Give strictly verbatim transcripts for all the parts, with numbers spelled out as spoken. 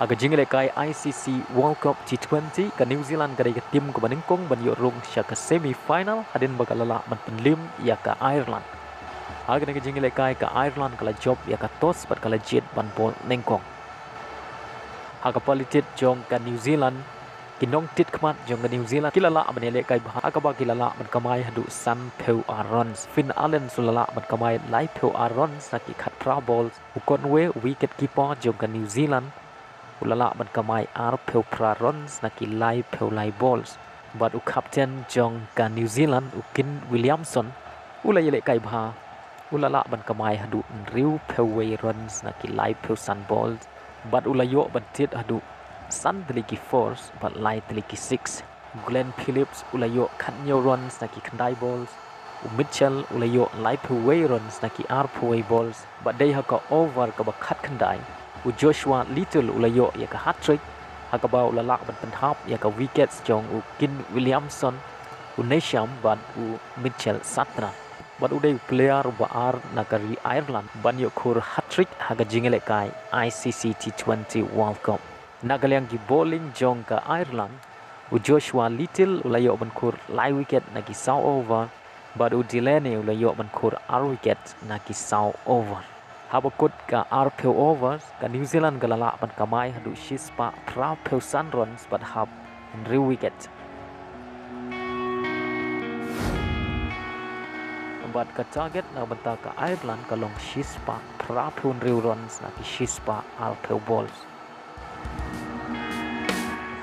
Ha ka jingïalehkai I C C World Cup T twenty, ka New Zealand ka dei ka tim kaba nyngkong ban ïoh rung sha ka semi final hadien ba ka la lah ban pynliem ïa ka Ireland. Ha kane ka jingïalehkai ka Ireland ka la jop ïa ka toss bad ka la jied ban bol nyngkong. Ha ka palitit jong ka New Zealand, ki nongtied khmat jong ka New Zealand ki la lah ban ïalehkai bha ha kaba ki la lah ban kamai haduh sanphew ar runs. Finn Allens u la lah ban kamai laiphew ar runs na ki khatphra balls. U Conway, wicket keeper jong ka New Zealand, u la lah ban kamai arphew phra runs na ki laiphew lai balls. Bad u captain jong ka New Zealand, u Kane Williamson, u la ïalehkai bha, u la lah ban kamai haduh hynriewphew wei runs na ki laiphew san balls. Bad u la ïoh ban tied haduh san tylli ki fours bad lai tylli ki six. Glenn Phillips u la ïoh khathynñiew runs na ki khyndai balls. U Mitchell u la ïoh laiphew wei runs na ki arphew wei balls. Bad dei ha ka over kaba khatkhyndai, u Joshua Little u la ïoh ïa ka hat-trick, ha kaba u la lah ban pynhap ïa ka wickets jong u Kane Williamson, u Neesham bad u Mitchell Santner. Bad u dei u player ba ar na ka ri Ireland ban ïoh khur hat-trick ha ka jingïalehkai I C C T twenty World Cup. Na ka liang ki bowling jong ka Ireland, u Joshua Little u la ïoh ban khur lai wicket na ki saw over, bad u Delaney u la ïoh ban khur ar wicket na ki saw over. Haba kut ka arphew over, ka New Zealand ka la lah ban kamai haduh shispah phraphew san runs bad hap hynriew wicket. Bad ka target na ka bynta ka Ireland ka long shispah phraphew hynriew runs na ki shispah arphew balls.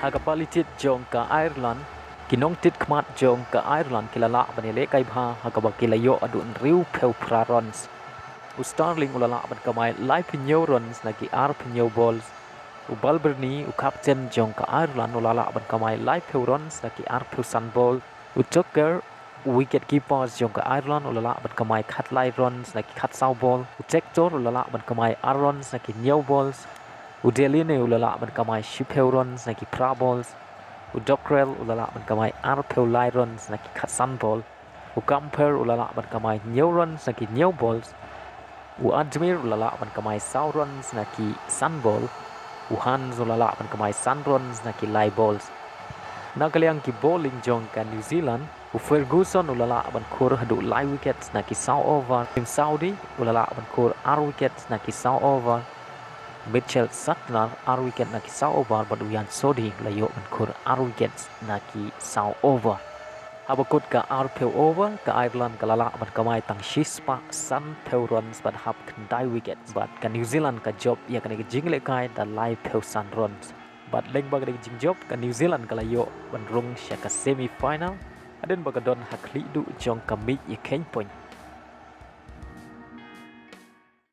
Ha ka palitit jong ka Ireland, ki nongtied khmat jong ka Ireland ki la lah ban ïalehkai bha ha kaba ki la ïoh haduh hynriewphew phra runs. U Starling u la lah ban kamai laiphew hynñiew runs na ki arphew hynñiew balls. U Balbirnie, u captain jong ka Ireland, u la lah ban kamai laiphew runs na ki arphew san balls. U Tucker, u wicket keeper jong ka Ireland, u la lah ban kamai khatlai runs na ki khatsaw ball. U Tector u la lah ban kamai ar runs na ki hynñiew balls. U Delaney u la lah ban kamai shiphew runs na ki phra balls. U Dockrell u la lah ban kamai arphew lai runs na ki khatsan ball. U Camper u la lah ban kamai hynñiew runs na ki hynñiew balls. U Admir u la lah ban kamai saw runs na ki san ball. U Hans u la lah ban kamai san runs na ki lai balls. Na ka liang ki bowling jong ka New Zealand, u Ferguson u la lah ban khur haduh lai wickets na ki saw over. Tim Southee u la lah ban khur ar wickets na ki saw over. Mitchell Santner ar wicket na ki saw over bad u Ian Southee u la ïoh ban khur ar wickets na ki saw over. Haba kut ka arphew over, ka Ireland ka la lah ban kamai tang shispah sanphew runs bad hap khyndai wickets. Bad ka New Zealand ka jop ïa kane ka jingïalehkai da laiphew san runs. Bad lyngba kane ka jingjop, ka New Zealand ka la ïoh ban rung sha ka semi final hadien ba ka don ha khlieh duh jong ka miej ïakheiñ point.